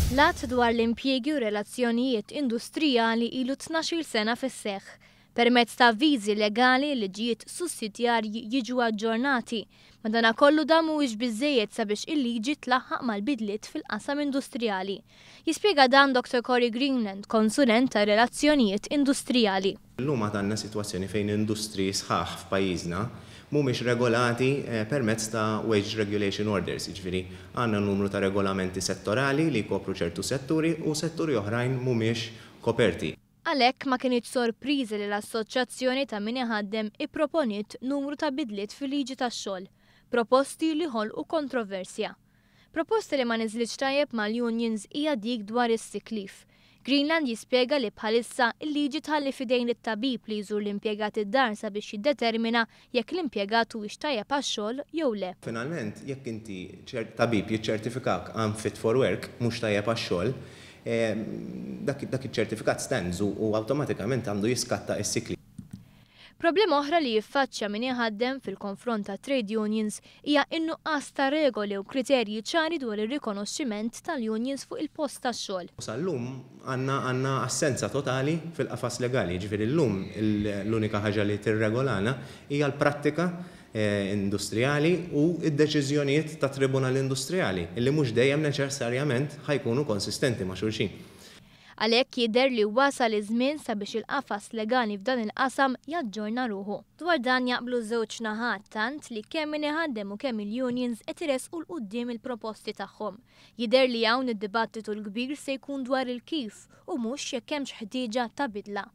L-Att dwar l-Impjiegi u Relazzjonijiet Industrijali ilu 12-il sena fis-seħħ. Permezz ta' avviżi legali, liġijiet sussidjarji jiġu aġġornati. Madanakollu dan mhuwiex biżżejjed sabiex il-liġi tlaħħaq mal-bidliet fil-qasam industrijali. Jispjega dan Dr Cory Greenland, konsulent tar-relazzjonijiet industrijali. Illum għad għandna sitwazzjoni fejn industriji sħaħ f'pajjiżna mhumiex regolati permezz ta' Wage Regulation Orders, jiġifieri għandna numru ta' regolamenti settorali li jkopru ċertu setturi u setturi oħrajn mhumiex koperti. Għalhekk ma kinitx sorpriża li l-Assoċjazzjoni ta' Min Iħaddem ipproponiet numru ta' bidliet fil-liġi tax-xogħol, proposti li ħolqu kontroversja. Proposta li ma niżlitx tajjeb mal-unions hija dik dwar is-sick leave. Greenland jispjega li bħalissa l-liġi tħalli f'idejn it-tabib li jżur l-impjegat id-dar sabiex jiddetermina jekk l-impjegat huwiex tajjeb għax-xogħol jew le. Finalment, jekk inti tabib jiċċertifikak unfit for work, mhux tajjeb għax-xogħol, dak iċ-ċertifikat stands u awtomatikament għandu jiskatta s-sick leave. Problema oħra li jiffaċċja min iħaddem fil-konfront ta' trade unions hija n-nuqqas ta' regoli u kriterji ċari dwar ir-rikonoxximent tal-unions fuq il-post tax-xogħol. Sal-lum għandna assenza totali fil-qafas legali, jiġifieri llum l-unika ħaġa li tirregolana hija l-prattika industrijali u d-deċiżjonijiet ta' tribunal industrijali li mhux dejjem neċessarjament ħa jkunu konsistenti ma' xulxin. Għalhekk jidher li wasal iż-żmien sabiex il-qafas legali f'dan il-qasam jaġġorna ruħu. Dwar dan jaqblu żewġ naħat tant li kemm min iħaddem u kemm il-unions qed iressqu 'l quddiem il-proposti tagħhom. Jidher li hawn id-dibattitu l-kbir se jkun dwar il-kif u mhux jekk hemmx ħtieġa ta' bidla.